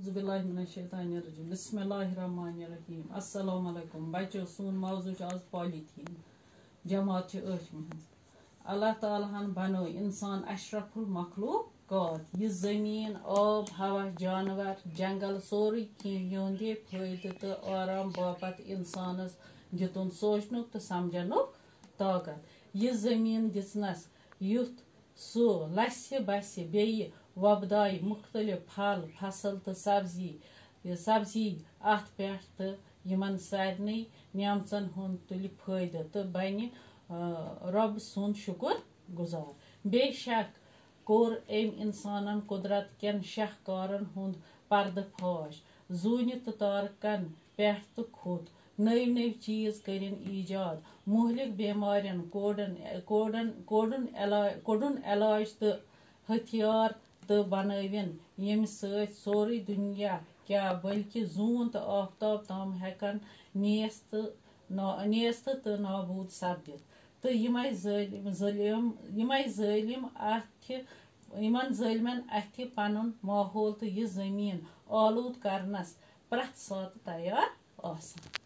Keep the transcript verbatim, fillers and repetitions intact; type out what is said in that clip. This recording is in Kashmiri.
اعوذ باللہ من الشیطان الرجیم۔ بسم اللہ الرحمن الرحیم۔ السلام علیکم بچو، سون موضوع چھُ آز پالیتھیٖن۔ جماعت چھِ ٲٹھمہِ ہٕنٛز۔ اللہ تعالیٰ ہن بنٲو انسان اشرف المخلوقات۔ یہِ زٔمیٖن، آب، ہوا، جانور، جنگل، سورُے کینٛہہ یِہُنٛدے فٲیدٕ تہٕ آرام باپتھ انسانس دیُتُن سونٛچنُک تہٕ سمجھنُک طاقت۔ یہِ زٔمیٖن دِژنس یُتھ سُہ لَسہِ بَسہِ بیٚیہِ وۄپدایہِ مُختٔلِف پھل، فصل تہٕ سبزی، سبزی اَتھ پٮ۪ٹھ تہٕ یِمن سارنٕے نعمژن ہُنٛد تُلہِ فٲیدٕ تہٕ بَنہِ، آ، رۄب سُنٛد شُکر گُزار۔ بے شک کوٚر أمۍ اِنسانن قۄدرت کٮ۪ن شاہکارن ہُنٛد پردٕ فاش، زوٗنہِ تہٕ تارکن پٮ۪ٹھ تہٕ کھوٚت۔ نٔوۍ نٔوۍ چیٖز کٔرِن ایجاد، مُہلِک بٮ۪مارٮ۪ن کوٚڑن، کوٚڑن، کوٚڑُن علاج، کوٚڑُن علاج تہٕ ہتھیار تہٕ بنٲوِن، ییٚمہِ سۭتۍ سورُے دُنیا کیٛاہ بلکہِ زوٗن تہٕ آفتاب تام ہٮ۪کن نیست نا-، نیست تہٕ نابوٗد سپدِتھ۔ تہٕ یِمے ظٲلِم، ظٲلِم، یِمے ظٲلِم اَتھِ، یِمن ظٲلمن اَتھِ پنُن ماحول تہٕ یہِ زٔمیٖن آلوٗد کرنس پرٛٮ۪تھ ساتہٕ تیار آسان۔